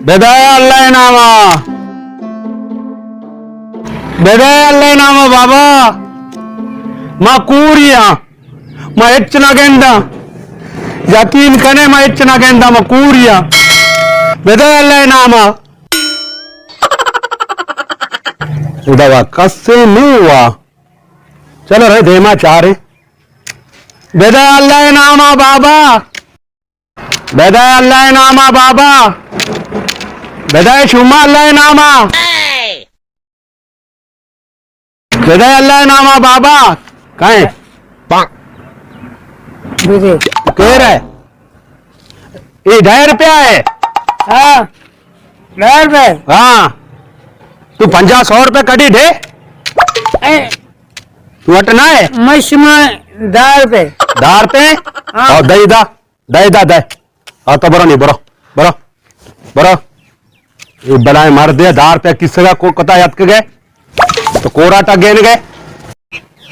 بدئے اللہ ءِ ناما۔ بدئے اللہ ءِ ناما بابا۔ ما کوریاں۔ ما ہچ نہ گنداں۔ یقین کنے ما ہچ نہ گنداں، ما کوریاں۔ بدئے اللہ ءِ ناما۔ ادا وا کسے نوں وا۔ چلو رے دیما چارے۔ بدئے اللہ ءِ ناما بابا۔ بدئے اللہ ءِ ناما بابا۔ بدئے شما اللہ ءِ ناما۔ بدئے اللہ ءِ ناما بابا۔ کئے؟ بدئے۔ کئے رے؟ اے ڈھائی روپیہ ہے۔ ہاں۔ ڈھائی روپے؟ ہاں۔ تو پنجاہ سو روپے کڈی ڈے؟ اے۔ تو وٹ نہ ہے؟ مشما دار پہ۔ دار پہ؟ ہاں۔ او دئی دا۔ دئے، دئے، دئے۔ آ تو برو نی، برو، برو، برو۔ اے بلائیں مردے دار پہ کسگا کو کتا یتکگے؟ تو کورا ٹگین گئے؟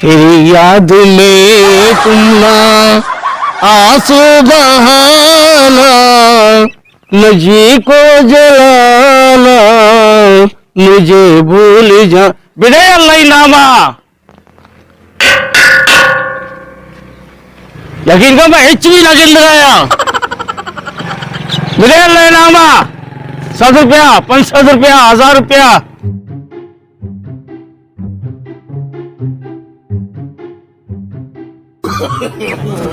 تیری یاد میں تم نہ آنسو بہانا، نہ جی کو جلانا، مجھے بھول جا۔ بدئے اللہ ءِ ناما۔ یقین کن، من ہچ بھی نہ گندگایا۔ بدئے اللہ ءِ ناما۔ سد روپیہ، پنچ سد روپیہ، ہزار روپیہ۔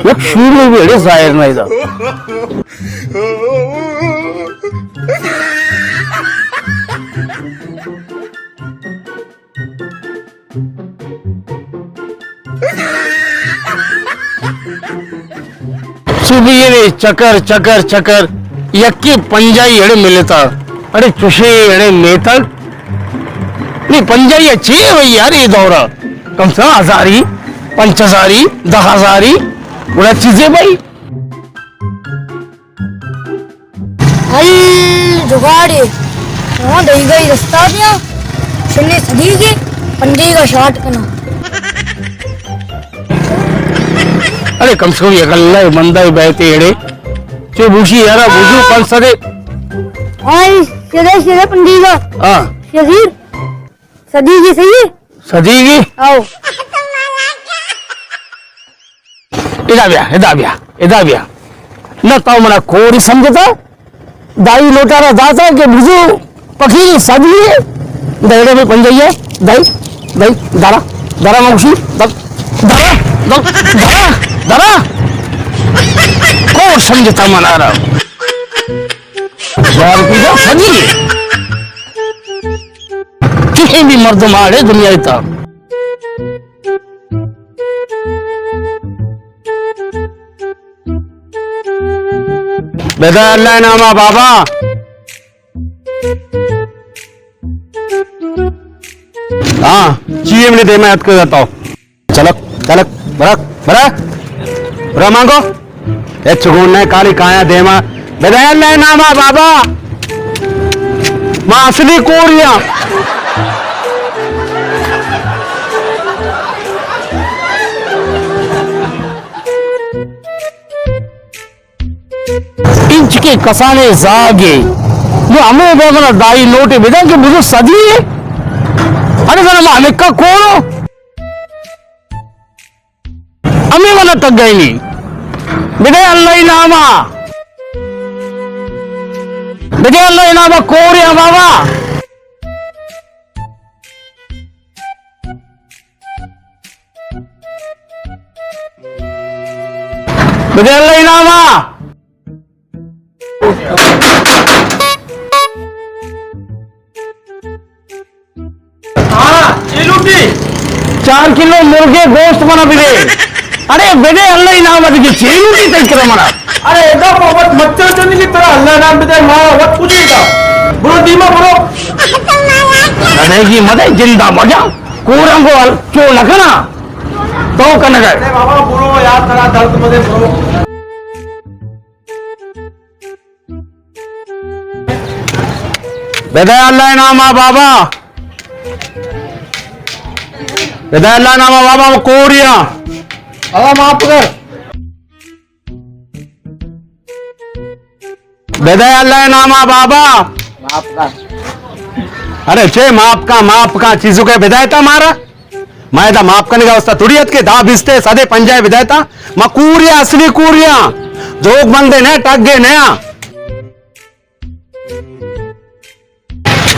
یک شیر بھی اڑے ظاہر نہیں دا۔ صوبی نے چکر، چکر، چکر، یکی پنجائی اڑے ملتا۔ اڑے چوشے اڑے میتگ۔ نہیں، پنجائی اچھی ہے بھائی یار، یہ دورہ۔ کم سے کم ہزاری، پنچ ہزاری، دہ ہزاری، بڑا چیزیں بھائی۔ ہل جگاڑے، ہاں، دئی گئی رستہ دیا، شنے سدی گے، پنجی کا شاٹ کنا۔ ارے کم سے کم یک اللہ بندہ بیتے اڑے، چو بوشی یارا بوجو پنچ سدے۔ ہاں، شدے، شدے پنجی کا۔ ہاں۔ شدیر۔ سدی گی صحیح ہے؟ سدی گی؟ آؤ۔ ادا بیا، ادا بیا، ادا بیا۔ نہ تو منا کوری سمجھتا؟ دائی لوٹارا داتا کہ بزو پکیر سدی ہے؟ دیڑے میں پنجائی ہے؟ دائی، دائی، درا، درا موشی، در-، درا، در-، درا، درا۔ کور سمجھتا منا را؟ یار پیدا سدی ہے۔ کہیں بھی مردم آڑے دنیا تا۔ بدئے اللہ ءِ ناما بابا۔ ہاں، چی ہم نے دیما یاد کر دیتا ہوں۔ چلک، چلک، برک، برک۔ برا مانگو۔ اے چگون نے کالی کایا دیما۔ بدئے اللہ ءِ ناما بابا۔ ما اصلی کوریاں۔ انچ کے کسانے زاگے۔ نو ہمے بے منا دائی نوٹے بدن کہ بزو سدی ہے۔ ارے ذرا ما ہمکا کونو۔ ہمے منا تگینی۔ بدئے اللہ ءِ ناما۔ بدئے اللہ ءِ ناما کوریاں بابا۔ بدئے اللہ ءِ ناما۔ ہاں، اے لوٹی۔ چار کلو مرگے گوشت منا بدے۔ ارے بدے اللہ ءِ نام ءَ، دگہ چے لوٹی تئی کرا منا؟ ارے ادا محبت مچا چنی کی ترا اللہ ءِ نام بدے، ما وت کجے دا۔ برو دیما برو۔ ارے جی مدے جندا مجا۔ کورنگو چو نہ کنا۔ تو کنگا۔ ارے بابا برو یار، ترا درد مدے برو۔ بدے اللہ ءِ نام ءَ بابا۔ بدے اللہ ءِ نام ءَ بابا، ما کوریاں۔ اللہ معاف کر۔ بدے اللہ ءِ نام ءَ بابا۔ معاف کا۔ ارے چے معاف کا، معاف کا، چیزو کے بدایتا مارا۔ ما ادا معاف کنگا واسطہ تھوڑی اتکے، دہ بیستے سدے پنجاہے بدایتا۔ ما کوریا، اصلی کوریا۔ دروگ بندے نہ، ٹگے نہ۔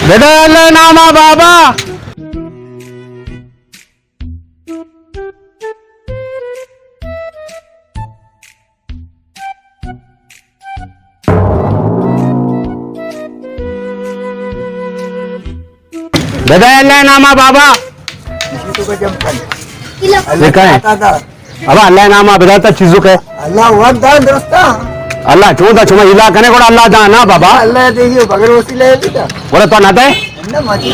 بدے اللہ ناما بابا۔ بدے اللہ ناما بابا۔ یہ کہاں ہے؟ ابا اللہ ناما بداتا چیزو کے۔ اللہ وقت دا درستا۔ اللہ چون دا چما الا کنے گڑا اللہ دا نا بابا۔ اللہ دے یہ بغیر وسیلہ ہے بیٹا۔ گڑا تو نہ دے؟ نہ مجھے۔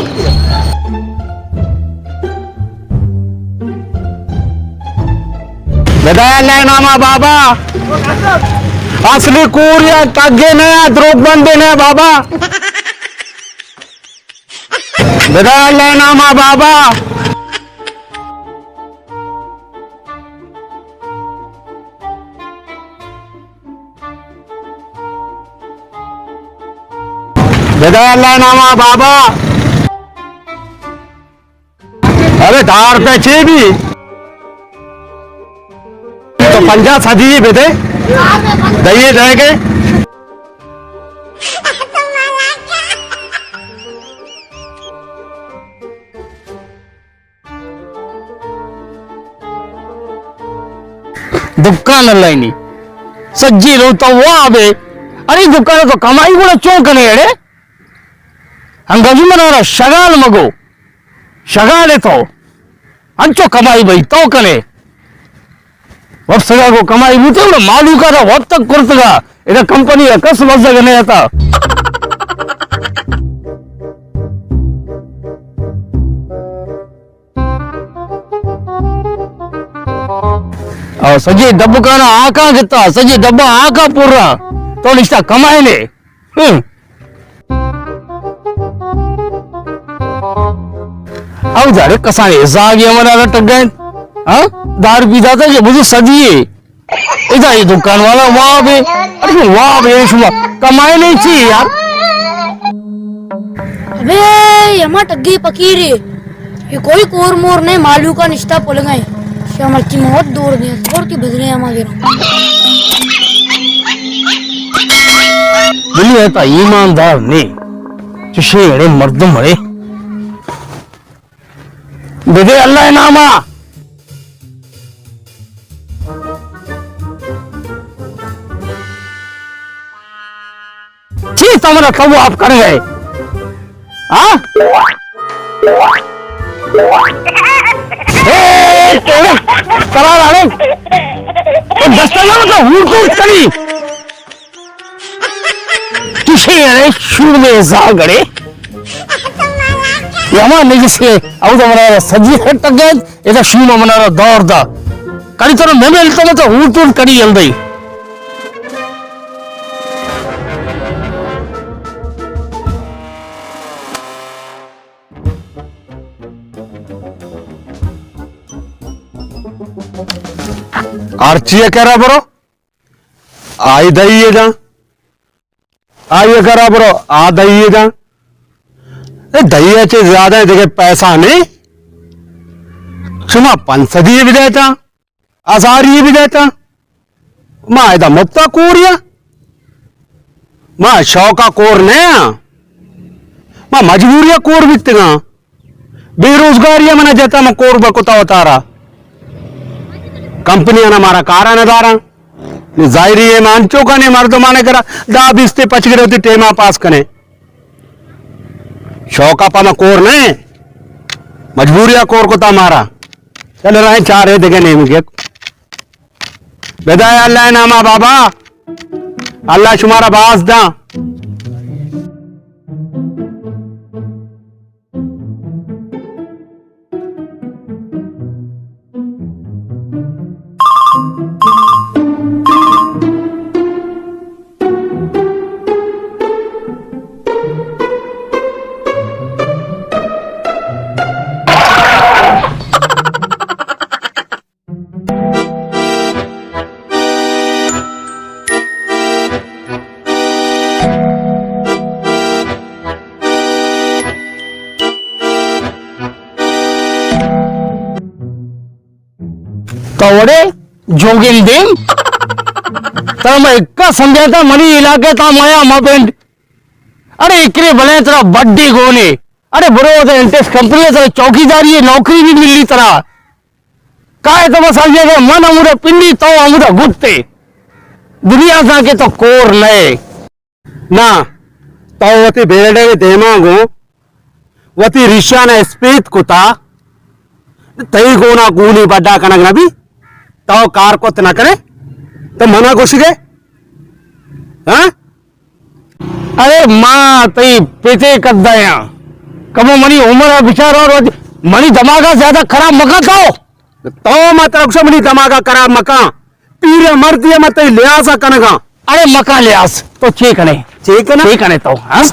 بدے اللہ ناما بابا۔ اصلی کوریا، ٹگے نہ، دروگ بندے نہ بابا۔ بدے اللہ ناما بابا۔ بدے اللہ ناما بابا۔ ارے دار پہ چے بھی؟ تو پنجاہ سدی بدے۔ دئیے دے گے۔ دکان اللہ نی۔ سجی رو تو وابے۔ ارے دکان تو کمائی گڑا چون کنے اڑے؟ انگریزی منارا شغال مگو۔ شغال تو۔ انچو کمائی بھائی تو کنے۔ وپسگا کو کمائی بوتے گڑا مالوکا دا وقت تک کرتگا۔ ادا کمپنی کس مزگ نہیں آتا۔ او سجے ڈبکانا آکاں گتا، سجے ڈبا آکاں پورا، تو نشتا کمائے نے۔ ہم۔ او دارے کسانے زاگی ہمارا ٹگائیں۔ ہاں؟ دار پیتا تھا کہ بزو سدیے۔ ادا یہ دکان والا واب ہے۔ ارے واب ہے شما۔ کمائے نہیں چی یار۔ ابے، یہ ہما ٹگی پکیری۔ یہ کوئی کور مور نہیں، مالو کا نشتہ پلگائیں۔ شما مرچی موت دور دیں، دور کی بدلے ہما گرا۔ دنیا تا ایماندار نہیں۔ چشے اڑے مردم اڑے۔ بدے اللہ ناما۔ چی تمرا طواف کر گئے؟ ہاں؟ اے، تیرے، ترا راڑے۔ تو دستا نہ تو ہور تو کری۔ کشے اڑے شور میں زاگڑے۔ یما نجس کے، او تو منا سجی خٹ تک گئے، ادا شور میں منا دور دا۔ کڑی تو میں ملتا تو ہور تو کڑی جلدی۔ آرچی کرا برو۔ آئی دئی جان۔ آئی کرا برو، آ دئی جان۔ اے دئی چے زیادہ ہے، دیکھے پیسہ نہیں۔ شما پنچ سدی بھی دیتا، ہزاری بھی دیتا۔ ما ادا مفتا کوریا۔ ما شوقا کور نیا۔ ما مجبوریا کور بیتگاں۔ بے روزگاری ء منا جتا، من کور بکتا وتارا۔ کمپنی انا مارا کارا نہ داراں۔ نی ظاہری ہے، من انچو کنے مردمانے کرا دہ بیستے پچ گرے وتی ٹیما پاس کنے۔ شوقا پا من کور نہ، مجبوری ء کور کتا مارا۔ چل رہے چار ہے دگہ نیمگے۔ بدائے اللہ ناما بابا، اللہ شمارا باز داں۔ تو وڑے جوگندیم، ترا ما اکا سمجھاتا، منی علاقے تا مایا ما پنڈ۔ اڑے اکرے بلے ترا بڈی گونے۔ اڑے برو تو انٹس کمپنی ترا چوکیداری نوکری بھی ملی ترا۔ کائے تو بس آگے کہ من ہمودا پنڈی تو ہمودا گتے۔ دنیا سا کہ تو کور نئے۔ نا، تو وتی بیڑے دیما گوں وتی ریشاں اسپیت کتا، تئی گونا گولی بڈا کنگ نبی، تو کار کت نہ کنے، تو منا گوشگے؟ ہاں؟ ارے ماں، تئی پتے کدایاں، کمو منی عمر بچار اور منی دماغا زیادہ خراب مکا تو۔ تو ما ترا گوشاں منی دماغا خراب مکاں۔ پیر مردی ما تئی لحاظا کنگاں۔ اڑے مکاں لحاظ، تو چے کنے؟ چے کنے؟ چے کنے تو؟ ہاں؟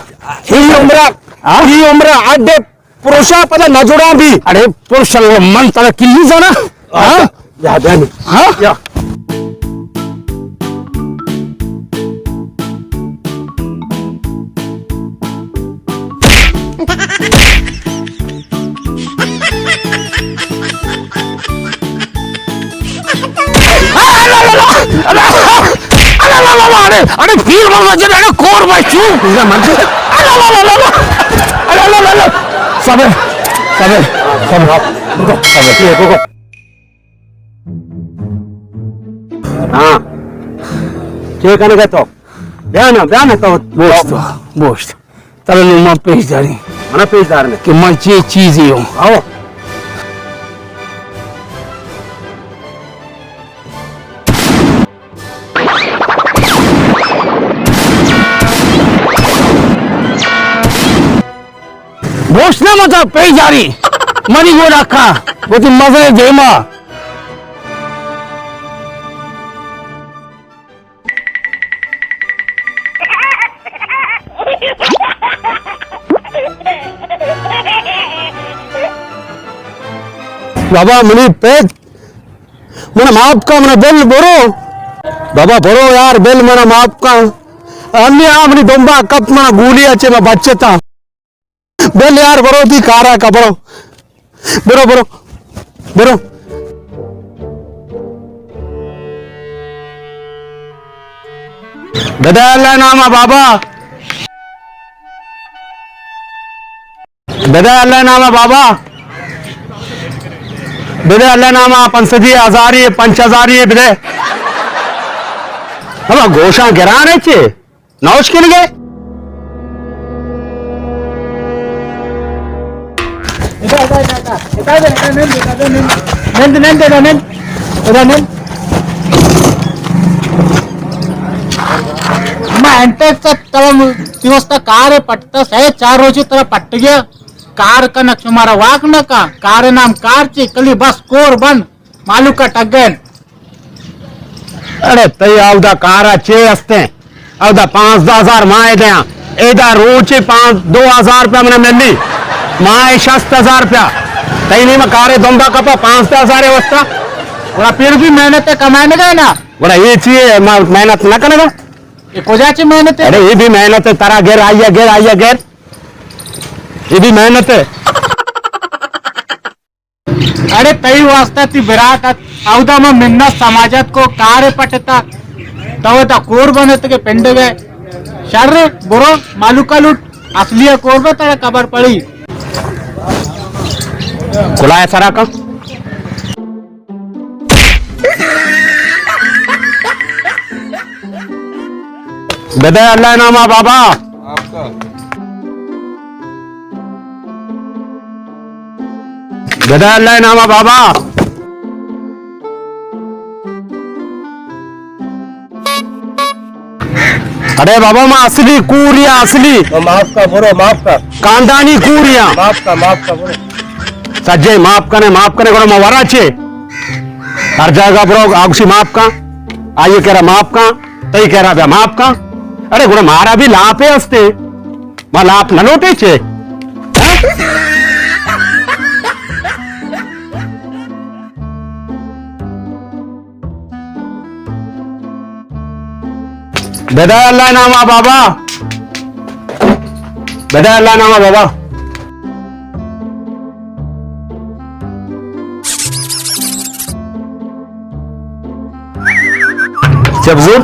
ای عمرہ، ہاں؟ ای عمرہ اڈے پروشا پدا نہ جوڑاں بھی۔ اڑے پروشا من ترا کلی زانا؟ ہاں؟ یا، یا، یا۔ ہاں؟ یا۔ اڑے، اڑے، پیر بابا جن، اڑے کور بھائی چو۔ اڑے، اڑے، اڑے، اڑے۔ صبر، صبر، صبر۔ ہاں۔ چے کنگے تو؟ بیا نا، بیا نا تو۔ بوشت، بوشت۔ ترا نوں ما پیش داریں۔ منا پیش دار نے۔ کہ من چے چیزے ہوں۔ آؤ۔ بوشت نہ متا پیش داری۔ منی گوڑا کا۔ وتی مزے دیما۔ بابا منی پت، من معاف کا، من بل برو۔ بابا برو یار، بل من معاف کا۔ انی آ منی دمبا کپ، من گولی اچے، من بچتا۔ بل یار، برو تی کارا کا، برو۔ برو، برو۔ برو۔ بدے اللہ ناما بابا۔ بدے اللہ ناما بابا۔ بدے اللہ ناما پنچ سدی ہزاری، پنچ ہزاری بدے۔ ہما گوشاں گران ہے چے؟ نوش کنگے؟ نند، نند، نند، نند۔ ادا نند۔ ما انٹیک تک ترا تی واسطہ کار پٹتا، سہ چار روچے ترا پٹ گیا۔ کار کنک شمارا واک نہ کا، کار نام کار چے، کلی بس کور بند، مالو کا ٹگن۔ اڑے تئی اودا کارا چے استیں؟ اودا پانزدہ ہزار ماہ دیاں۔ ایدا روچے پانچ، دو ہزار روپیہ منا ملی۔ ماہ شست ہزار روپیہ۔ تئی نیمہ کارے دمبا کپا پانزدہ ہزار واسطہ۔ گڑا پھر بھی محنت کمائے نہ گئے نا۔ گڑا یہ چیئے، ما محنت نہ کنگا۔ یہ کجا چی محنت ہے؟ اڑے یہ بھی محنت ہے، ترا گر آئیا گر، آئیا گر۔ یہ بھی محنت ہے۔ اڑے تئی واسطہ تی برات ات، اودا ما منت سماجت کو کار پٹتا، تو تا کور بنت کے پنڈ گئے۔ شر برو مالو کا لوٹ، اصلی کور بتا خبر پڑی۔ کلائے سرا کا۔ بدے اللہ ناما بابا۔ بدے اللہ ناما بابا۔ اڑے بابا، ما اصلی کوریاں، اصلی۔ تو معاف کا برو، معاف کا۔ خاندانی کوریاں۔ معاف کا، معاف کا برو۔ سجے معاف کنے، معاف کنے، گڑا ما ورا چے؟ ہر جاگہ برو، آگوشی معاف کا، آئیے کہہ رہا معاف کا، تئی کہہ رہا بیا معاف کا۔ اڑے گڑا مارا بھی لاپے ہستے، ما لاپ نہ لوٹے چے؟ بدے اللہ ناما بابا، بدے اللہ ناما بابا۔ شپ زور،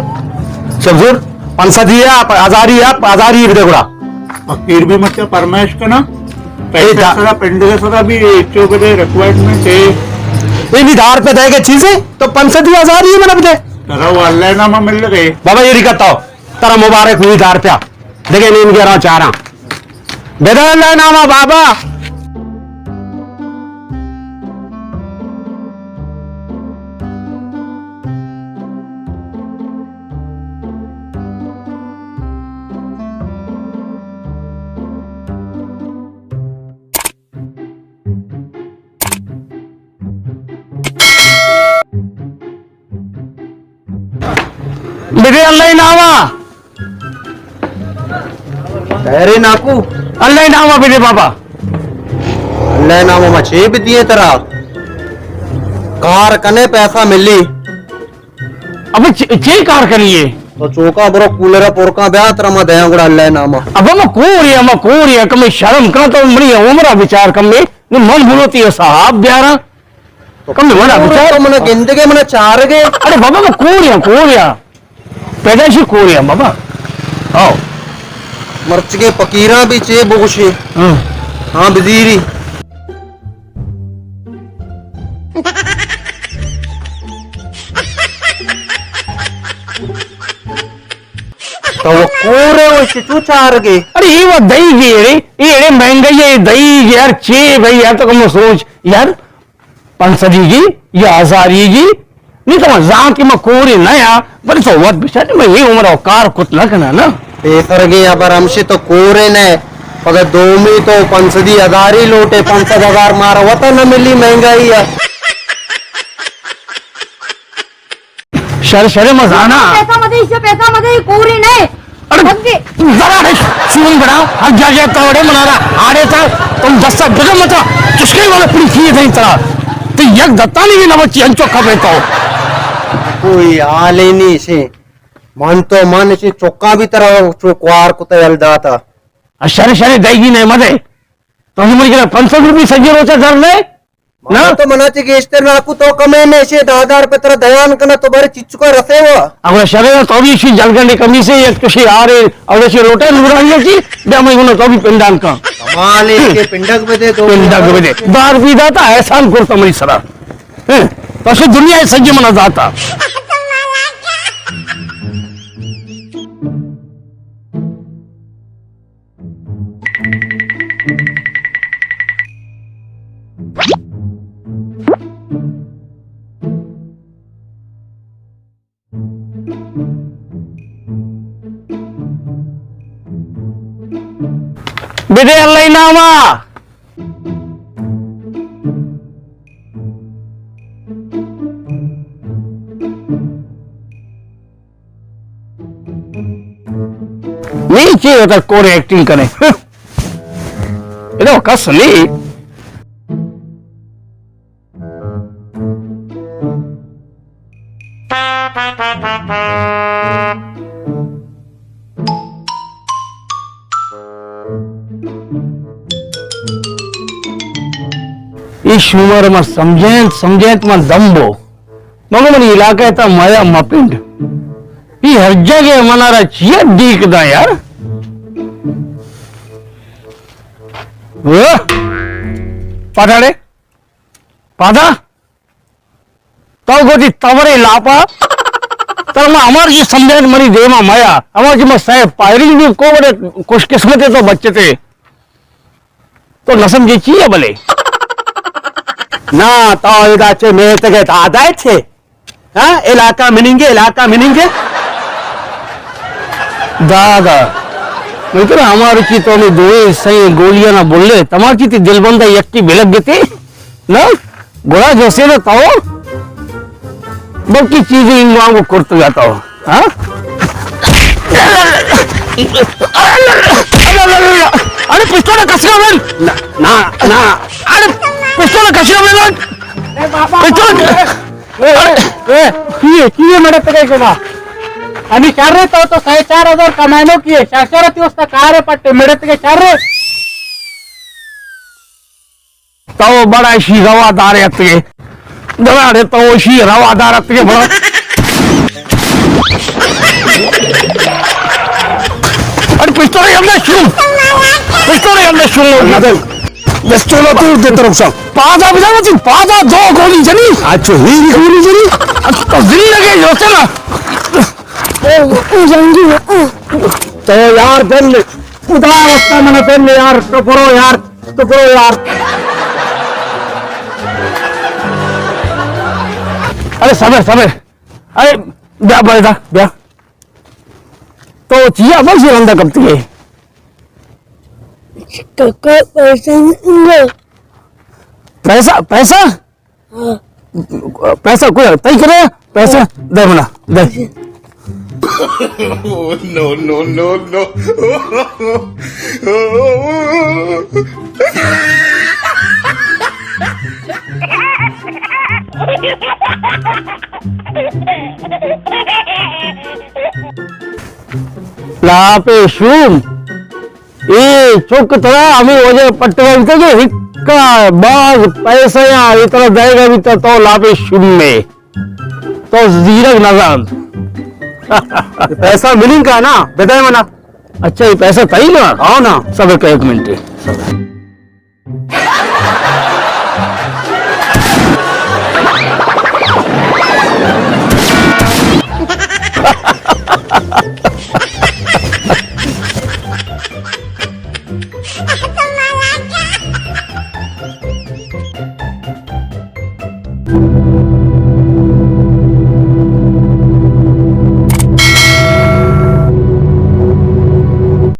شپ زور، پنچ سدی ءَ، ہزاری ءَ، ہزاری بدے گڑا۔ فقیر بھی مچا فرمائش کنا۔ پیسے دا- سرا، پنڈگ سرا بھی ایچو بدے، ریکوائرمنٹ ہے۔ اے بھی دار پہ دے گے چیزیں، تو پنچ سدی ہزاری من بدے۔ ترا واللہ نامہ مل گئے۔ بابا، یہ رکھتا ہو۔ ترا مبارک ہوئی دار پہ۔ دیکھے نیم گیارہ چاراں۔ بدے اللہ نامہ بابا۔ بدے اللہ نامہ۔ ارے ناکو۔ اللہ نامہ بدے بابا۔ اللہ نامہ ما چے بدیے ترا؟ کار کنے پیسہ ملی۔ ابے چے، چے کار کنی ہے؟ تو چوکا برو کولر پورکا بیا ترا ما دیاں گڑا اللہ نامہ۔ ابا ما کوریا، ما کوریا، کمی شرم کن تو منی عمرہ بچار کمی۔ نو من بلوتی صاحب بیارا۔ تو کم بڑا کور بچار۔ تو منا گندگے، منا چارگے۔ ارے بابا، میں کوریا، کوریا۔ پیدائشی کوریا بابا۔ آؤ۔ مرچگے فقیراں بھی چے بگوشی۔ ہاں۔ ہاں، بزیری۔ تو وہ کور ہے، وہ چو چارگے۔ ارے، یہ وہ دئی گی، ارے، یہ ارے مہنگائی ہے، دئی گی یار، چے بھائی یار، تو کم سوچ یار۔ پنچ سدی گی یا ہزاری گی، نی تو زان کہ ما کورے نہ یا، بلے تو وت بچار، ما یہ عمر او کار کت نہ کنا نا۔ پیسر گے ابر ہمشی تو کورے نہ، پدا دومی تو پنچ سدی ہزاری لوٹے، پنچ سد ہزار مارا وطن نہ ملی، مہنگائی ہے۔ شر، شر مزانا۔ پیسہ مدے، اسے پیسہ مدے، کوری نہیں۔ ارے، سمجھے؟ ذرا رش، سون بڑا، ہر جاگہ تو اڑے منارا، آڑے تا، تم دستا بگم متا، چشکے والا پڑی کیے دیں ترا۔ تو یک دتانی بھی نہ بچی، انچو کبے تو۔ کوئی حال ہی نہیں اسے۔ من تو من اسے چکا بھی ترا چو کوار کو تیل داتا۔ اشارے شارے دائیگی نہیں مدے۔ تو ہمیں کہنا پنچ سو روپی سجے روچا در لے۔ نا۔ تو منا چہ گیشتر ناکو تو کمے نے، شے دہ ہزار پہ ترا دیان کنا تو بارے چچکا رسے وا۔ اگر شرے تو بھی شی جلگنڈے کمی سے یک تو شی آرے اور شی روٹے نورانی کی، بیا میں گنا تو بھی پنڈان کا۔ کمال ہے کہ پنڈک بدے تو۔ پنڈک بدے۔ دار بھی داتا احسان کرتا مری سرا۔ ہیں؟ تو شی دنیا ہے سجے منا داتا۔ بدے اللہ نامہ۔ نہیں چی ہوتا کور ایکٹنگ کنے۔ ادو کس نہیں۔ اے شومار ما سمجھینت، سمجھینت ما دمبو۔ مگو منی علاقہ تا مایا مپنڈ۔ اے ہر جگہ منارا چیا دیک دا یار۔ وہ؟ پتاڑے؟ پادا؟ تو گوتی تورے لاپا، تر ما ہمار جی سمجھت منی دیما میا، ہمار جی ما سیف فائرنگ بھی کو بڑے خوش قسمت ہے تو بچتے۔ تو نہ سمجھے چی ہے بلے؟ نا، تو ادا چے میتگے دادا چے؟ ہاں، علاقہ مننگے، علاقہ مننگے۔ دادا، من کرا ہمار چی تو نے دوئے سائیں گولیاں نہ بولے، تمار چی تی دل بندہ یکی بلگ گتے۔ نا، گڑا جیسے نہ تو، بلکہ چیزیں انگو آنگو کرت جاتا ہو۔ ہاں؟ ارے پستول کسیا بل۔ نا، نا، نا۔ ارے پستول کسیا بل۔ پستول۔ اے، اے، کیے، کیے مڑت گئے کنا؟ ہمیں شر تو، تو سہ چار ہزار کمائنو کیے، شر شر تی اس کا کار پٹے مڑت گئے شر۔ تو بڑا شی روادار اتگے۔ دراڑے تو شی روادار اتگے بڑا۔ ارے پستول ہم نہ شوم۔ پستول ہم نہ شوم۔ نہ دے۔ پستول تو دے تو رخصت۔ پادا بجا مت، پادا دو گولی جنی۔ اچھا، ہی گولی جنی۔ تو زندگی جو نا۔ تو یار پہلے خدا واسطہ منا پہلے یار، تو پرو یار، تو پرو یار۔ ارے صبر، صبر۔ ارے بیا، بیا، بیا۔ تو چیا بس یہ رندا کب تک ہے؟ کاکا، پیسہ نہیں ہے۔ پیسہ، پیسہ؟ ہاں۔ پیسہ کوئی تئی کرے؟ پیسہ دے منا، دے۔ نو، نو، نو، نو۔ لاپے شوم۔ اے چک ترا ہمے وجہ پٹگا بیتا کہ ہکا باز پیسہ یا اے ترا دئیگا بیتا تو لاپے شومے۔ تو زیرگ نزانت۔ پیسہ منی کا نا، بدے منا۔ اچھا، یہ پیسہ تئی نا؟ ہاں نا۔ صبر کر ایک منٹ۔ صبر۔